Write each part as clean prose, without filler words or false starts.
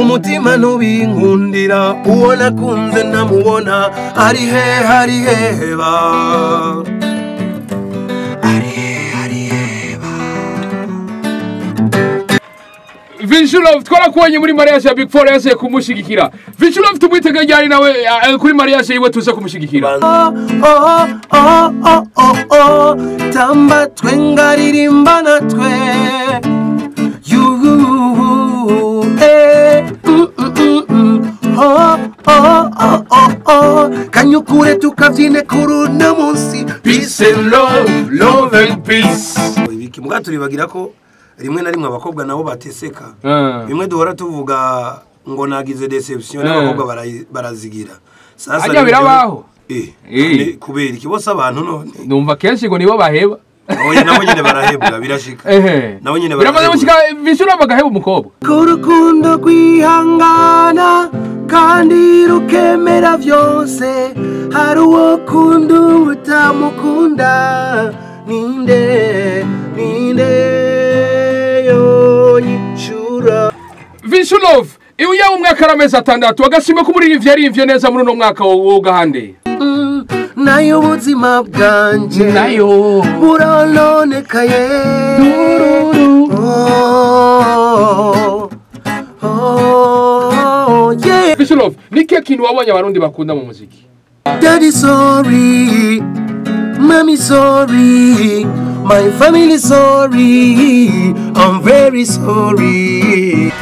Umutima ntubinkundira, uwo nakunze ntamubona. Ari hehe, ari hehe ba, ari hehe, ari hehe ba. Vichou Love twarakubonye muri mariage ya Big Four, yaje kumushigikira. Vichou Love tumwitege ryari nawe kuri mariage yiwe tuze kumushigikira? Oh, oh, oh, oh, oh, oh. Tamba twengaririmba natwe. You, eh, mm, mm, mm, mm. Oh, oh, oh, oh, oh. Kanyukure tukabyine kuri uno munsi. Peace and love, love and peace. Ibiki mbwa turibagira ko rimwe na rimwe abakobwa nabo bateseka. Bimwe duhora tuvuga ngo nagize déception, n'abakobwa barazigira. Sasa Ajya birabaho. Kubera iki bose abantu none? Numva kenshi ngo nibo baheba. Oya, nabo nyene barahebwa, birashika. Nabo nyene Biramaze barahebwa. gushika Vichou Love agaheba umukobwa. Kurukundo kwihangana kandi rukemera vyose, hari uwo kunda utamukunda. Ninde, ninde yonyishura? Vichou Love, iwe yawe umwaka aramezi 6, agashimwe k'umuririmbyi yarimvye neza muri uno mwaka wo gahande. Nayo ubuzima bwanje Nayo burononekaye. Oh, oh, yeah. Vichou Love, ni kihe kintu wabonye abarundi bakunda mu muziki? Daddy sorry, mommy sorry, my family sorry, I'm very sorry.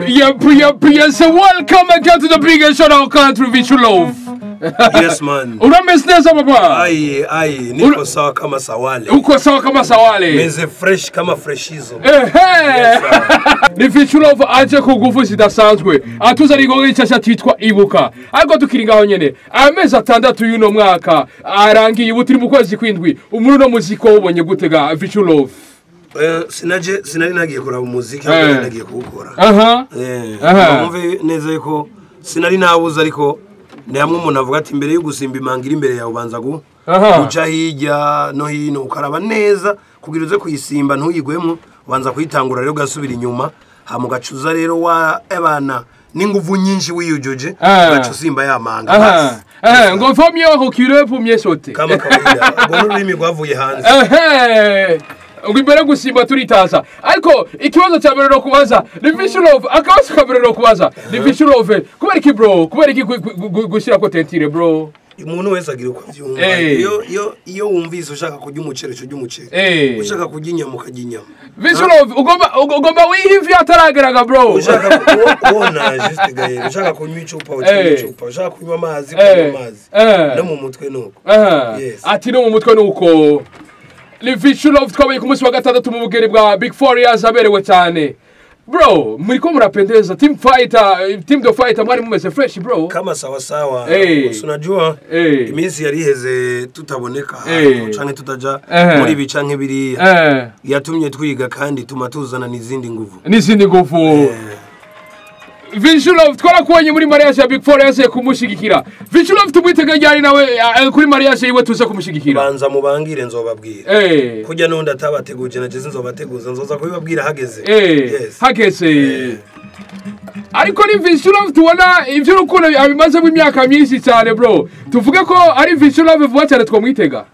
Yep, yep, yes. Welcome again to the biggest show in our country, Vichou Love. Yes man. Urameze neza papa? Ai ai, niko sawa kama sawale. Uko sawa kama sawale. Meze fresh kama freshizo. Ehe. Ni Vichou Love aje ku nguvu zidasanzwe. Atuzana igikorwa gishasha cyitwa Ibuka. Ariko tukiri ngaho nyene, amezi 6 y'uno mwaka arangiye, ubu turi mu kwezi kw'indwi. Muri uno muziki wawubonye gute ga Vichou Love? Sinaje, sinari nagiye kuraba umuziki, ahubwo nagiye kuwukora. Mwumve neza yuko sinari nabuze, ariko ni hamwe umuntu avuga ati imbere yo gusimba imanga iri imbere yawe ubanza guca hirya no hino ukaraba neza kugira uze kuyisimba ntuyigwemo, ubanza kuyitangura rero ugasubira inyuma, hama ugacuza rero wa abana n'inguvu nyinshi wiyujuje, ugaca usimba ya manga. Basi. Ngo vaut mieux reculer pour mieux sauter. Kama kawaida, ngo n'ururimi rwavuye hanze. Ngo imbere gusimba turitaza. Ariko ikibazo cya mbere no kubaza ni Vichou Love, akabazo ka mbere no kubaza ni Vichou Love, kubera iki bro, kubera iki gushyira ko tentire bro? Umuntu wese agira uko avyumva. Iyo wumvise ushaka kurya umuceri, uca urya umuceri. Ushaka kurya inyama, ukarya inyama. Vichou Love, ugomba wihimvye atarageraga bro. Ushaka kubona juste gahere, ushaka kunywa icupa, uca icupa, ushaka kunywa amazi, kunywa amazi. No mu mutwe nuko. Yes. Ati no mu mutwe nuko. Ni Vichou Love twabaye ku munsi wa gatandatu mu bugeni bwa Big Four years aberewe cyane. Bro, muriko murapendeza, team fighter, team the fighter, mwari mumeze fresh bro. Kama sawa sawa. Unajua iminsi yariheze tutaboneka canke tutaja muri ibi canke biriya. Yatumye twiga kandi tuma tuzana n'izindi nguvu. N'izindi nguvu. Vichou Love twarakubonye muri mariage ya Big Four, yaje kumushigikira. Vichou Love tumwitege ryari nawe kuri mariage yiwe tuze kumushigikira? Banza mubangire nzobabwira. Kujya nundi atabateguje naje nzobateguza, nzoza kubibabwira hageze. Yes. Hageze. Ariko ni Vichou Love tubona ivy'urukundo abimazemo imyaka myinshi cyane bro. Tuvuge ko ari Vichou Love vuba cyane twamwitega.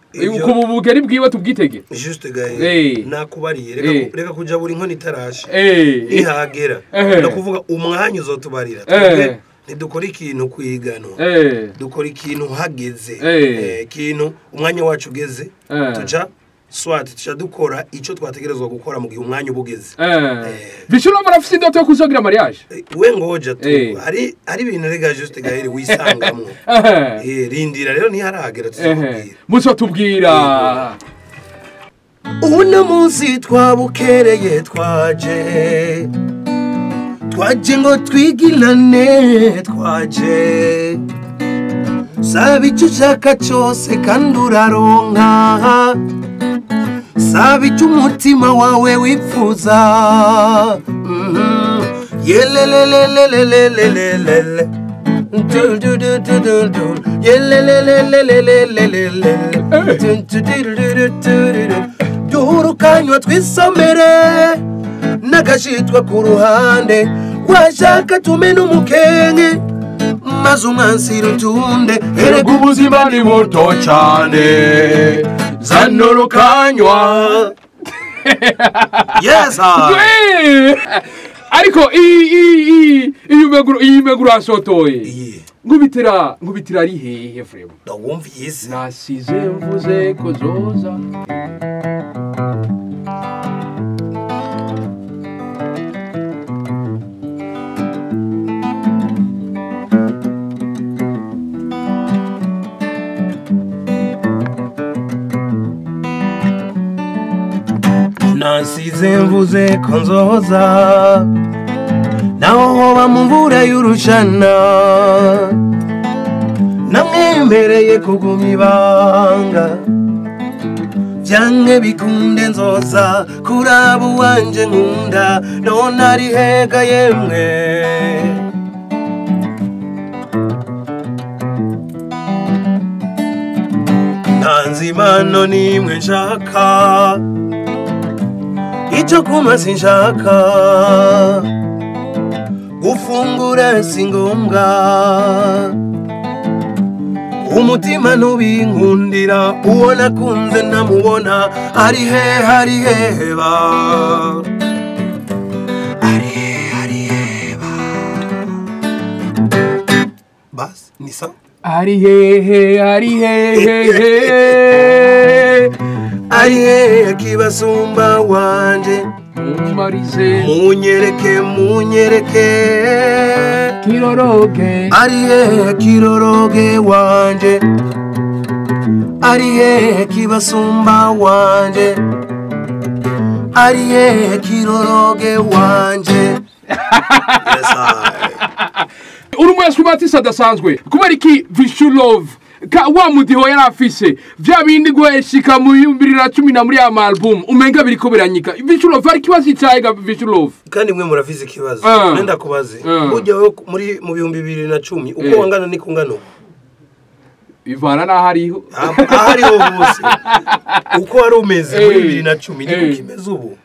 Ku bugeni bwiwe tubwitege. Juste gahe. Nakubariye reka kuja buri nkono itarashe. Ihagera. No kuvuga umwanya uzotubarira. Ntidukora ikintu kwigano. Dukora ikintu hageze. Ikintu umwanya wacu ugeze. Tuja swat tuja dukora ico twategerezwa gukora mu gihe umwanya ubugeze. Vichou Love arafise indoto yo kuzogira mariage. We ngoja tu. Hari ibintu rega juste gahere wisangamwo. Rindira rero ntiharagera tuzokubwira. Muzotubwira. Uno munsi twabukereye twaje. Twaje ngo twigirane twaje. Saba icyo ushaka cyose kandi uraronka, saba icyo umutima wawe wifuza. Yelelelelelelelelele, du du du du du du, yelelelelelelelele, du du du du du du. Duhurukanywa twisomere n'agashitwa ku ruhande, washaka tumena umukenke maze umwansira utunde. Erega ubuzima ni buto cyane, zana urukanywa. Yes, I. Ariko iyi meguru asotoye. Nkubitira ari hehe frema? Ndawumvise. Nasize mvuze ko zoza. Nasize mvuze ko nzoza, naho hoba mu mvura y'urushana, namwemereye kuguma ibanga, byange bikunde nzoza kuraba uwanje nkunda, none ari hega yemwe. Ntanze impano nimwe nshaka, icyo kunywa sinshaka, gufungura si ngombwa, umutima ntubinkundira, uwo nakunze ntamubona, ari hehe ari heba, ari hehe ari heba. Basi ni sawa. Ari hehe ari hehe, ari hehe kibasumba wanje, mumarize munyereke munyereke kiroroge. Ari hehe kiroroge wanje, ari hehe kibasumba wanje, ari hehe kiroroge wanje. Yes, I. Uri umuyasumatisi adasanzwe kubera iki Vichou Love wa mudiho yari afise vya bindi guheshika mu 2010 na muri ama album umenga biriko biranyika. Vichou Love ari kibazo cyaga Vichou Love. Kandi mwe muravize ikibazo, nenda kubaze burya wewe muri mu 2010 uko wangana niko ngano ivana nahariho ahariho bose uko wari umeze muri 2010 niko kimeze ubu.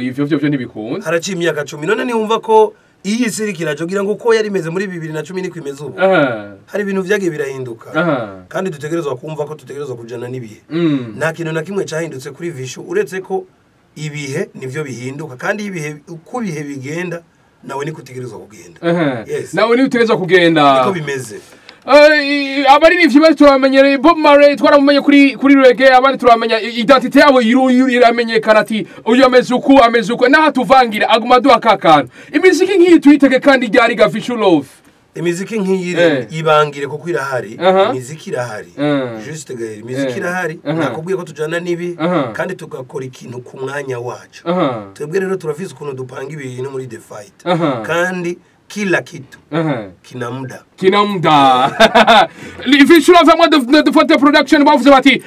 Ivyo vyo ntibikunze, haraciye imyaka 10 none niwumva ko iyi sirikira jogira ngo uko yari imeze muri 2010 niko imeze ubu. Hari ibintu vyagiye birahinduka kandi dutegerezwa kumva ko dutegerezwa kujana n'ibihe. Nta kintu na kimwe cyahindutse kuri Vichou uretse ko ibihe nivyo bihinduka, kandi ibihe uko ibihe bigenda nawe niko utegerezwa kugenda. Yes, nawe niko utegerezwa kugenda, niko bimeze. Abari ni vyibari turamenyereye Bob Marley, twaramumenye kuri reggae, abandi turamenya identité yabo iramenyekana ati uyu ameze uku ameze uku, naho tuvangira aguma duha kakana. Imiziki nk'iyi tuyitege kandi ryari ga Vichou Love? Imiziki nk'iyi ibangire kuko irahari. Imiziki irahari juste gahere, imiziki irahari. Nakubwiye ko tujana nibi kandi tugakora ikintu ku mwanya wacu. Twebwe rero turafise ukuntu dupanga ibintu muri The Fight, kandi kila kitu kina muda, kina muda. Vichou Love hamwe The Fight Production bavuze bati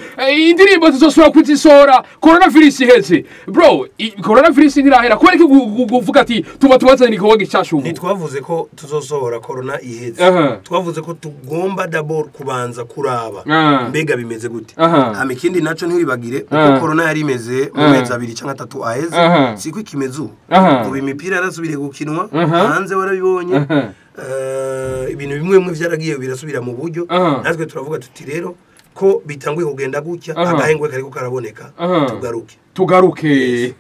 indirimbo tuzosubira kuzisora coronavirus iheze. Bro, coronavirus ntirahera, kubera iki kuvuga ati tuba tubazanira igikorwa gishasha ubu? Ntitwavuze ko tuzosohora corona iheze, twavuze ko tugomba d'abord kubanza kuraba mbega bimeze gute. Hama ikindi naco ntiwibagire uko corona yari imeze mu mezi 2 canke 3 aheze, siko ikimeze ubu. Ubu imipira yarasubiriye gukinwa hanze, warabibonye. Ibintu bimwe bimwe vyaragiye birasubira mu buryo. Natwe turavuga tuti rero ko bitanguye kugenda gutya, agahengwe kariko karaboneka, tugaruke.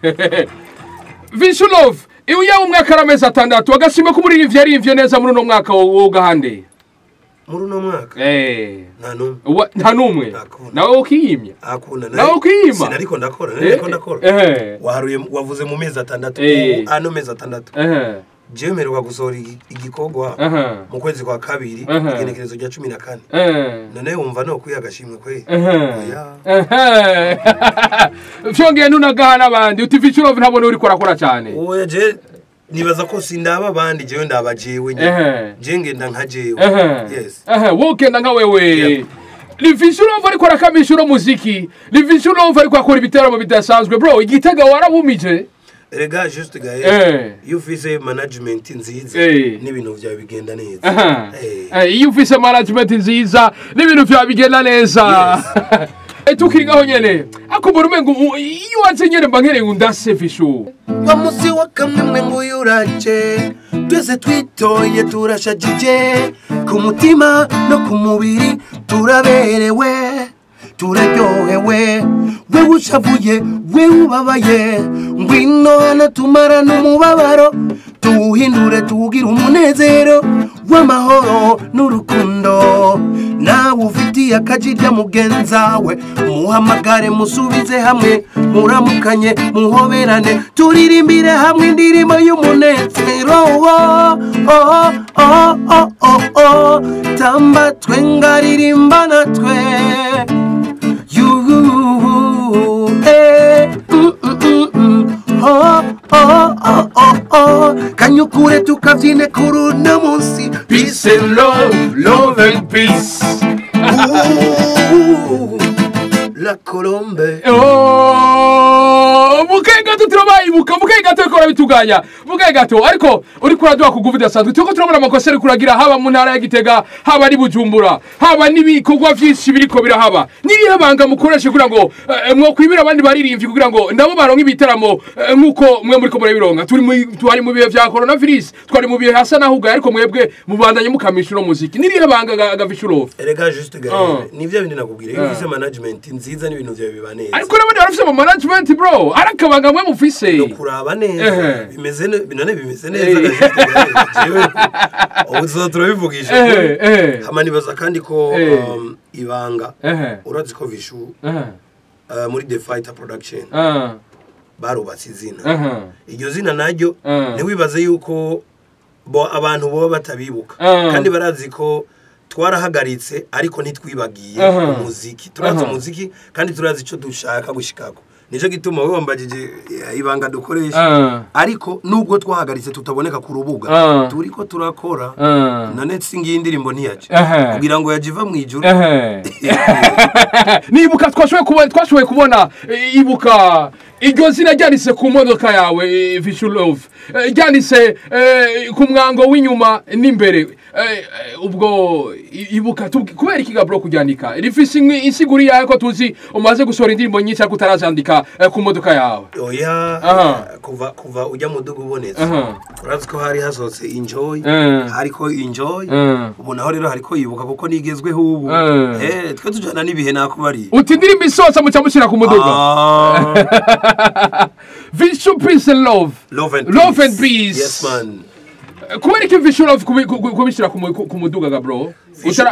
Vichou Love iyo umwaka aramezi 6 agashimwe ko muri ivyo neza muri uno mwaka wo gahande. Muri uno mwaka nta numwe, nta numwe nawe ukiyimya nawe ukiyima. Sinariko ndakora, nariko ndakora. Waharuye wavuze mu mezi 6, ano mezi 6. Jewe mperuka gusohora igikorwa mu kwezi kwa kabiri igenekerezo rya 14. None wumva no kwiha agashimwe kwe. Vyongeye nunagaha n'abandi uti Vichou Love ntabone uriko urakora cyane. Oya je Nibaza ko sindaba abandi, jewe ndaba jewe nyene. Je ngenda nka jewe. Yes. Wowe ugenda nka wewe. Ni Vichou Love ariko arakamisha uno muziki, ni Vichou Love ariko akora ibiteramo bidasanzwe. Bro, igitega warabumije. Erega juste gahe, iyo ufise management nziza n'ibintu vyawe bigenda neza. Iyo ufise management nziza n'ibintu vyawe bigenda neza. Tukiri ngaho nyene, akubura umengo iyo waje nyene mba nkereye ngo ndase Vichou. Wa musi wa kamwe ngo yuraje, twese twitoye, turashajije ku mutima no ku mubiri, turaberewe, turaryohewe. Wewe ushavuye, wewe ubabaye, ngwino hano tumarane umubabaro, tuwuhindure tuwugire umunezero w'amahoro n'urukundo. Nawe ufitiye akajirya mugenzawe, muhamagare, musubize hamwe, muramukanye, muhoberane, turirimbire hamwe indirimbo y'umunezero. Oh, oh, oh, oh, oh, oh. Tamba twenga, ririmba natwe. You, eh, mm, mm, mm, mm. Oh, oh, oh, oh, oh. Kanyukure tukabyine kuri uno munsi. Peace and love, love and peace. Ooh, la colombe. Oh, mukaye gato turabayibuka, mukaye gato ariko urabituganya, mukaye gato ariko uriko uraduha ku nguvu idasanzwe. Turiko turabona amakosa ariko uragira, haba mu ntara ya Gitega, haba ari Bujumbura, haba n'ibikorwa vyinshi biriko birahaba. N'irihe banga mukoresha kugira ngo mwokwibira abandi baririmbyi, kugira ngo nabo baronke ibitaramo nk'uko mwe muriko murabironka? Turi mu twari mu bihe vya coronavirus, twari mu bihe hasa nahugaye, ariko mwebwe mubandanye mukamisha uno muziki. N'irihe banga ga Vichou Love? Erega juste gahe, nivyo bindi nakubwira, iyo ufise management nziza n'ibintu vyawe biba neza. Ariko n'abandi barafise ama management, bro, arakabanga mwe mufise. No kuraba neza bimeze none bimeze neza ga juste gahe. Jewe ubu tuzoza turabivugisha. Hama nibaza kandi ko ibanga, urazi ko Vichou muri The Fighter Production barubatse izina. Iryo zina naryo, ntiwibaze yuko bo abantu boba batabibuka, kandi barazi ko twarahagaritse ariko ntitwibagiye umuziki. Turazi umuziki kandi turazi icyo dushaka gushikako. Nicyo gituma wowe wambajije ibanga dukoresha, ariko nubwo twahagaritse tutaboneka ku rubuga, turiko turakora. None singiye indirimbo ntiyaje kugira ngo yaje iva mu ijuru. Nibuka twashoboye kubona ibuka iryo zina ryanditse ku modoka yawe, Vichou Love, ryanditse ku mwango w'inyuma n'imbere. Ubwo ibuka kubera iki ga bro kuryandika rifise insiguri yawe, ko tuzi umaze gusohora indirimbo nyinshi ariko utarazandika ku modoka yawe? Oya, kuva ujya muduga ubonetse, urazi ko hari hasohotse Enjoy, hariko Enjoy, ubu naho rero hariko Ibuka kuko nigezweho ubu. Twe tujana n'ibihe, nakubariye. Uti indirimbo isohotse muca mushyira ku muduga. Vichou, peace and love. Love and Love and peace. Yes man. Kubera iki Vichou Love kubishyira ku muduga ga bro?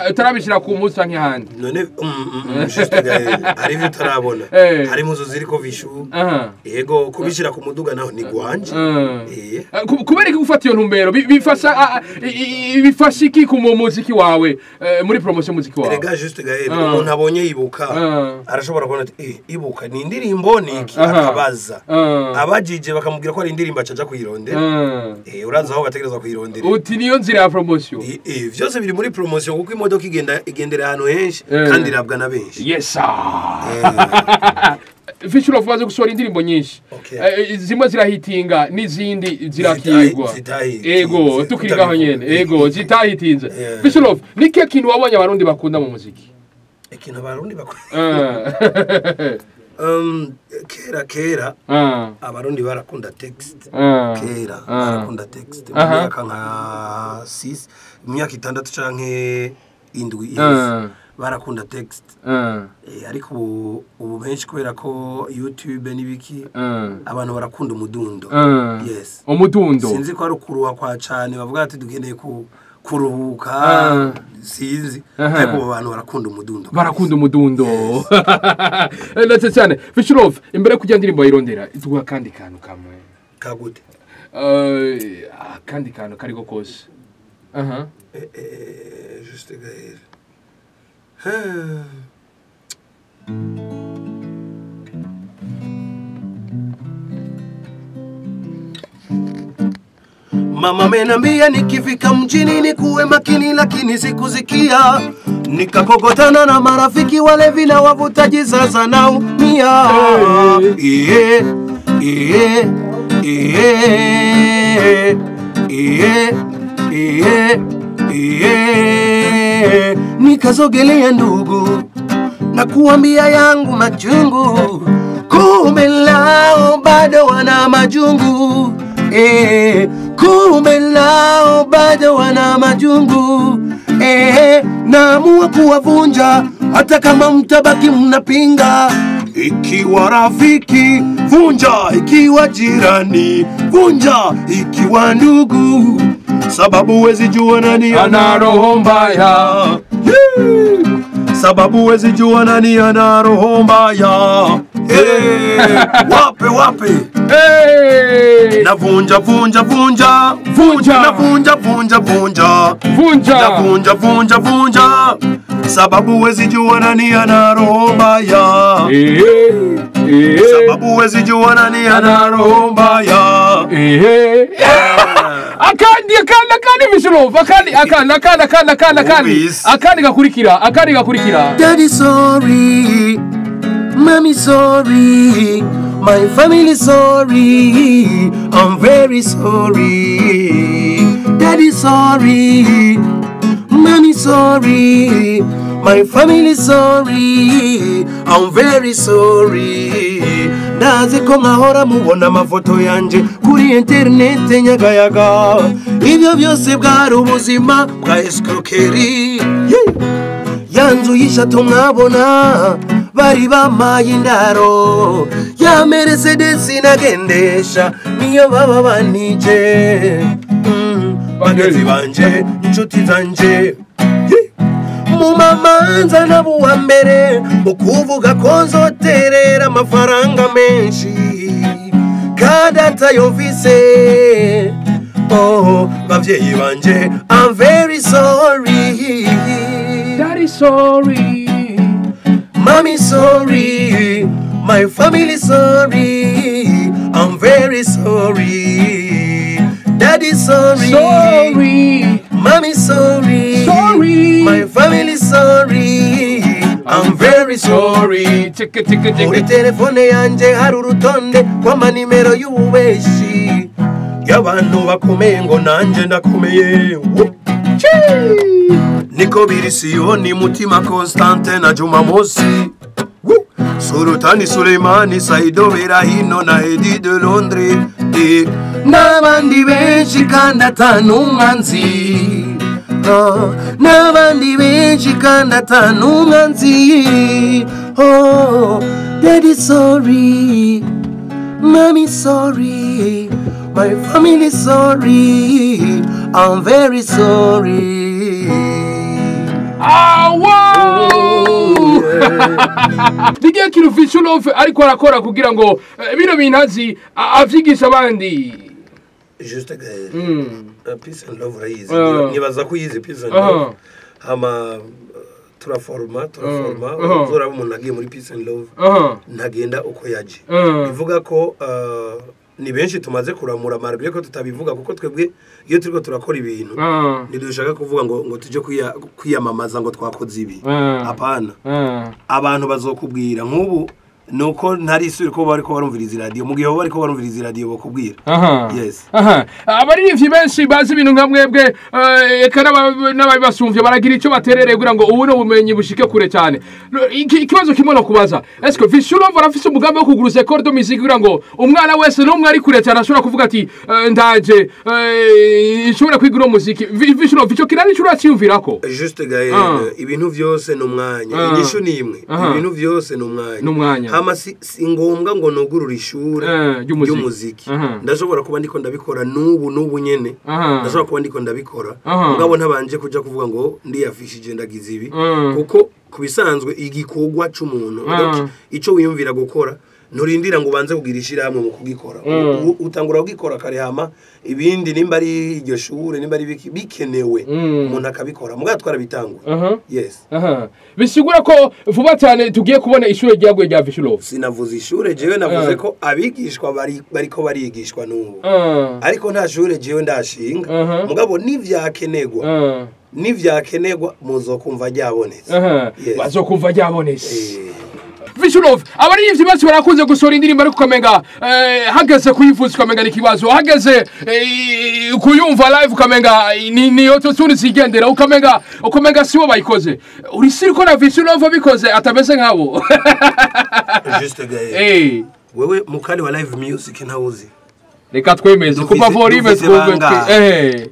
Utarabishyira ku munsi canke ahandi? None juste gahe, hari ibyo utarabona. Hari impuzu ziriko Vichou. Yego, kubishyira ku muduga naho ni gwanje. Kubera iki gufata iyo ntumbero? Bifasha bifasha iki ku muziki wawe, muri promotion y'umuziki wawe? Erega juste gahe, umuntu abonye Ibuka arashobora kubona ati "Ibuka ni indirimbo, ni iki?" Akabaza, abajije bakamubwira ko ari indirimbo, acaja kuyirondera. Urazi aho bategerezwa kuyirondera. Uti niyo nzira ya promotion. Vyose biri muri promotion, kuko imodoka igenda igendera ahantu henshi kandi irabwa na benshi. Yes sir. Vichou Love umaze gusohora indirimbo nyinshi. Zimwe zirahitinga n'izindi zirakigwa. Zitahitinze. Ego, tukiri ngaho nyene, ego, zitahitinze. Vichou Love, ni kihe kintu wabonye abarundi bakunda mu muziki? Ikintu abarundi bakunda, kera kera abarundi barakunda text. Kera barakunda text. Mu myaka nka 6, mu myaka 6 canke 7 iheze, barakunda text. Ariko ubu benshi, kubera ko YouTube n'ibiki, abantu barakunda umudundo. Yes. Umudundo. Sinzi ko ari ukuruha kwa cane, bavuga ati dukeneye kuruhuka, sinzi, ariko ubu abantu barakunda umudundo. Barakunda umudundo ndetse cyane. Vichou Love, imbere yo kujya indirimbo yirondera, tuguha akandi kantu kamwe. Kagute? Akandi kantu kariko kose, aha. Juste Gaël. Ah. Mama amenambia nikifika mjini nikuwe makini, lakini sikusikia. Nikakokotana na marafiki walevi na wavutaji, sasa naumia. Yeah, yeah, yeah, yeah, yeah, yeah. Nikasogelea ndugu na kuambia yangu machungu, kumbe lao bado wana majungu. Kumbe lao bado wana majungu. Naamua kuwavunja hata kama mtabaki mnapinga. Ikiwa rafiki vunja, ikiwa jirani vunja, ikiwa ndugu, sababu wezi jua nani ana roho mbaya. Sababu wezi jua nani ana roho mbaya. Wape wape. Hey! Na vunja vunja vunja Vunja. Na vunja vunja vunja Vunja. Na vunja vunja vunja, sababu wezi jua nani ana roho mbaya. Sababu wezi jua nani ana roho mbaya. Akandi akandi akandi Vichou akandi akandi akandi akandi akandi akandi Movies. akandi gakurikira, akandi gakurikira. Daddy sorry, mommy sorry, my family sorry, I'm very sorry. Daddy sorry, mommy sorry, my family sorry, I'm very sorry. Ndazi ko nkahora mubona amafoto yanje kuri interinete nyagayaga. Ibyo byose bwari ubuzima bwa escroquerie. Ya nzu y'ishatu mwabona bari bamaye indaro, ya Mercedes nagendesha niyo baba banije. Bagenzi banje, inshuti zanje, mu mamanza nabo uwa mbere mu kuvuga ko nzoterera amafaranga menshi kandi atayumvise. Oh, bavyeyi banje, I'm very sorry. Daddy sorry, Mommy sorry, my family sorry, I'm very sorry. Daddy sorry, sorry, Mommy sorry, sorry, my family sorry, I'm very sorry. Chika chika Muri chika. telefone yanje hari urutonde rw'amanimero y'ububeshi y'abantu bakomeye ngo nanje ndakomeye. Niko biri Siyoni, Mutima Constante na Jumamosi, Woo! Sultani Suleimani, Saido Berahino na Edi de Londres, n'abandi benshi kandi atanumwanzi. Oh, n'abandi benshi kandi atanumwanzi. Oh, daddy sorry, mommy sorry, my family sorry, I'm very sorry. Ah, wow! Nigiye kintu Vichou Love ariko arakora kugira ngo bino bintu azi avyigisha abandi. Juste Gaël. Peace and love urayizi. Nibaza ko uyizi peace and love. Hama turaforma turaforma, uzoraba umuntu agiye muri peace and love ntagenda uko yaje. Bivuga ko ni benshi tumaze kuramura, malgré ko tutabivuga, kuko twebwe iyo turiko turakora ibintu ntidushaka kuvuga ngo tuje kwiyamamaza ngo twakoze ibi. Hapana. Abantu bazokubwira nk'ubu nuko ntari isuri ko bariko barumviriza radio, mu gihe bo bariko barumviriza radio bakubwira. Yes. Aha. Abaririmbyi benshi bazi ibintu nka mwebwe, eka n'ababibasumvye baragira icyo baterereye kugira ngo ubu bumenyi bushike kure cyane. Ikibazo kimwe no kubaza, est-ce que Vichou Love arafise umugambi wo kuguruza école de musique kugira ngo umwana wese n'umwe ari kure cyane ashobora kuvuga ati ndaje nshobora kwiga uno muziki? Vichou Love, ico kirari uracyiyumvirako? Juste Gaël, ibintu vyose ni umwanya. Inyishu ni imwe. Ibintu vyose ni umwanya. Ni umwanya. Hama si ngombwa ngo nugurure ishure ry'umuziki. Ry'umuziki. Ndashobora kuba ndiko ndabikora n'ubu n'ubu nyene. Ndashobora kuba ndiko ndabikora. Mugabo ntabanje kuja kuvuga ngo ndiyafishije ndagize ibi. Kuko ku bisanzwe igikorwa c'umuntu, donc ico wiyumvira gukora Nturindira ngo ubanze kugira ishyirahamwe mu kugikora. Utangura kugikora kare, hama ibindi nimba ari iryo shure, nimba ari bikenewe, umuntu akabikora. Mugabo twarabitanguye. Yes. Aha. Bisigura ko vuba cyane tugiye kubona ishure ryaguye rya Vichou Love. Sinavuze ishure jewe, navuze ko abigishwa bari bariko barigishwa n'ubu, ariko nta shure jewe ndashinga. Mugabo nivyakenerwa, nivyakenerwa muzokumva ryabonetse. Yes. Bazokumva ryabonetse. Eh. Vichou Love, abaririmbyi benshi barakunze gusohora indirimbo, ariko ukamenga hageze kuyivuza ukamenga ni ikibazo, hageze kuyumva live ukamenga ni autotune zigendera, ukamenga sibo bayikoze. Uri siri ko na Vichou Love abikoze atameze nkabo? Juste Gaël, wewe mukali wa live music ntawuzi. Reka twemeze kuva volume Dufise twumve. Bangahe?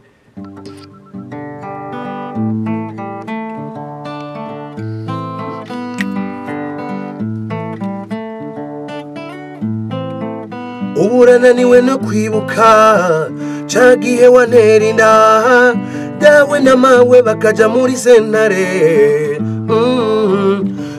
Ubu urananiwe no kwibuka ca gihe wantera inda, dawe na mawe bakaja muri sentare,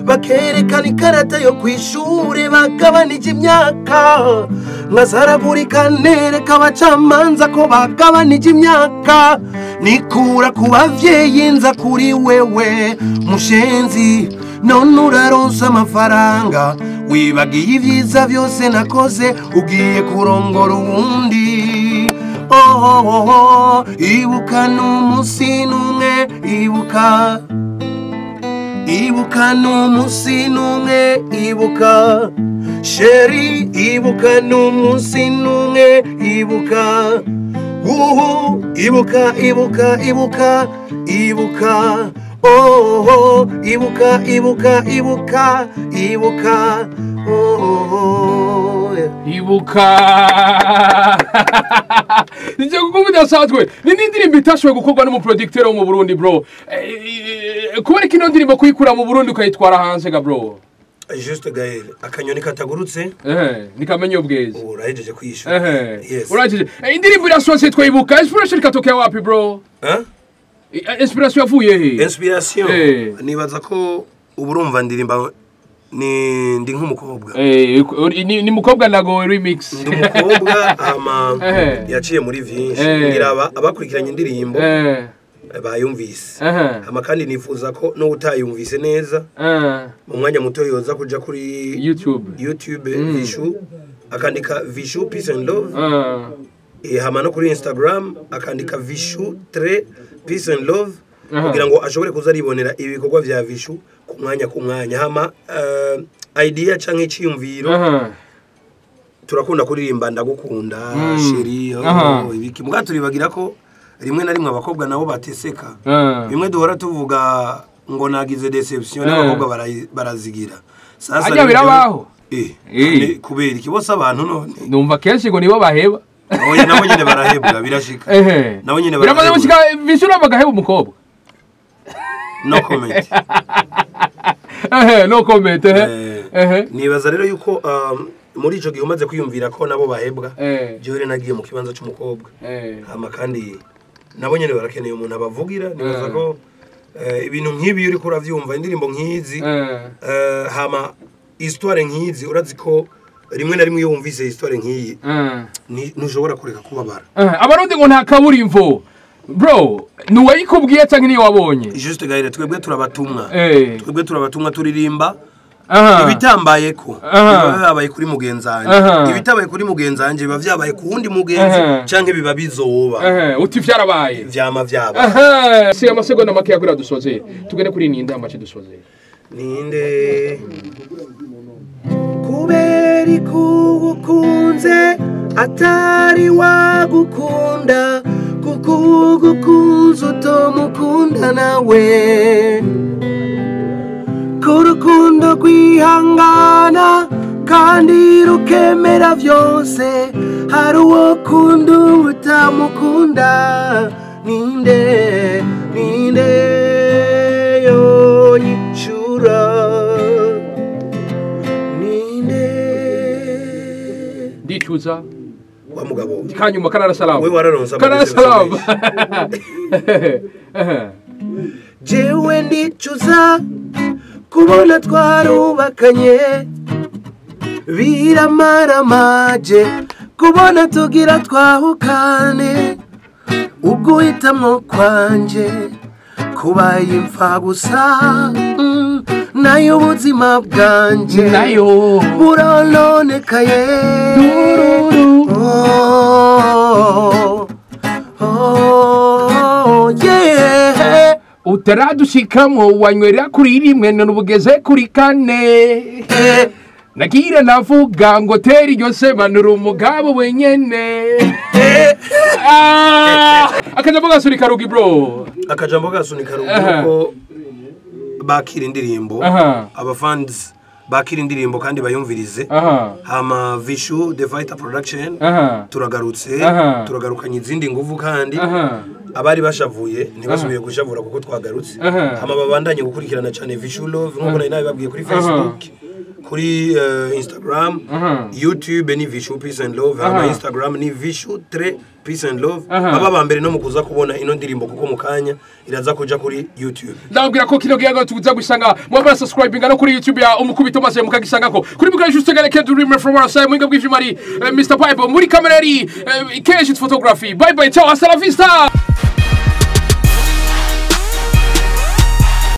bakerekana ikarata yo kw'ishure, bagabanije imyaka, nkazaragurika nereka abacamanza ko bagabanije imyaka. Nikura ku bavyeyi nza kuri wewe mushenzi. None uraronsa amafaranga, wibagiye ibyiza byose nakoze, ugiye kurongora uwundi. Oh, ibuka n'umunsi n'umwe, ibuka, ibuka n'umunsi n'umwe, ibuka chéri, ibuka n'umunsi n'umwe, ibuka uhu, ibuka, ibuka, ibuka, ibuka, oh, ibuka, ibuka, ibuka, ibuka, oh, yeah. Ibuka nijye kuko bidasanzwe ni n'indirimbo itashoboye gukorwa n'umuproducteur wo mu Burundi, bro. Kubera ko ino ndirimbo kuyikura mu Burundi ukayitwara hanze ga, bro? Juste Gaël, akanyoni katagurutse nikamenya ubwezi. Ubu urahejeje kwishura. Yes. Urangije. Indirimbo irasohotse twayibuka, inspiration ikatokea wapi, bro? Hein? Inspiration yavuye he? Inspiration, nibaza ko ubu urumva ndirimba ni ndi nk'umukobwa. Ni mukobwa nago remix. Ndi umukobwa hama yaciye muri vyinshi. Ngira abakurikiranye indirimbo bayumvise. Hama kandi nifuza ko n'utayumvise neza, mu mwanya muto yoza kuja kuri YouTube. YouTube Vichou, akandika Vichou Peace and Love. Hama no kuri Instagram akandika Vichou tre Peace and Love, kugira ngo ashobore kuza aribonera ibikorwa vya Vichou ku mwanya ku mwanya. Hama idea canke iciyumviro, turakunda kuririmba ndagukunda chéri, oh, ibiki, muga turibagira ko rimwe na rimwe abakobwa nabo bateseka. Bimwe duhora tuvuga ngo nagize déception, n'abakobwa barazigira. Sasa Ajya rero birabaho. Kubera iki bose abantu none? Numva kenshi ngo nibo baheba. Oya, nabo nyene barahebwa, birashika. Nabo nyene Biramaze barahebwa. gushika Vichou bagaheba umukobwa? No comment. No comment. Nibaza rero yuko muri ico gihe umaze kwiyumvira ko nabo bahebwa, jewe rero nagiye mu kibanza c'umukobwa. Hama kandi nabo nyene barakeneye umuntu abavugira. Nibaza ko ibintu nk'ibi iyo uriko uravyumva, indirimbo nk'izi, hama histoire nk'izi, urazi ko rimwe na rimwe iyo wumvise histoire nk'iyi, ntushobora kureka kubabara. Abarundi ngo nta kaburimbo, bro. Ni uwayikubwiye cyangwa niyo wabonye? Juste Gaël, twebwe turabatumwa. Twebwe turabatumwa, turirimba ibitambayeko biba byabaye kuri mugenzanje. Ibitabaye kuri mugenzanje biba vyabaye ku wundi mugenzi, canke biba bizoba. Uti vyarabaye. Vyama vyaba. Si amasegonda make yagira dusoze, tugende kuri ninde amace dusoze. Ninde kubera ikugukunze atari wagukunda, kuko ugukunze utomukunda nawe, ko urukundo rwihangana kandi rukemera byose, hari uwo kunda utamukunda. Ninde, ninde yonyicura, ninde? Ndicuza. Wa mugabo kanyuma karara salamu. We wararonse Karara amadosiye. salamu. Jewe ndicuza kubona twarubakanye. Biramaramaje kubona tugira twahukane, uguhitamwo kwanje kubaye imfa gusa, nayo ubuzima bwanje nayo burononekaye. Tururu. Oh, yeah. Utaradushikamo wanywera kuri rimwe none ubugeze kuri kane. Nagira navuga ngo tera iryo sebanura umugabo wenyene. Ah! Akajambo gasunika rugi, bro. Akajambo gasunika rugi ko bakira indirimbo, abafans bakira indirimbo kandi bayumvirize. Hama Vishu The Fighter Production turagarutse, turagarukanye izindi nguvu kandi abari bashavuye ntibasubiye gushavura kuko twagarutse. Hama babandanye gukurikirana cyane Vishu Love nkuko nari nabibabwiye kuri Facebook, kuri Instagram, YouTube ni Vishu Peace and Love, hama Instagram ni Vishu 3 Peace and Love. Baba ba mbere no mukuza kubona ino ndirimbo kuko mukanya iraza kuja kuri YouTube. Ndababwira ko kino gihago tuza gusanga mwabara subscribing no kuri YouTube ya Umukubito, maze mukagisangako kuri mugari Juste Gale Kedu Dreamer from our side, mwinga bw'ivyuma ari Mr Pipe, muri kamera ari Kesh Photography. Bye bye, ciao, hasta la vista.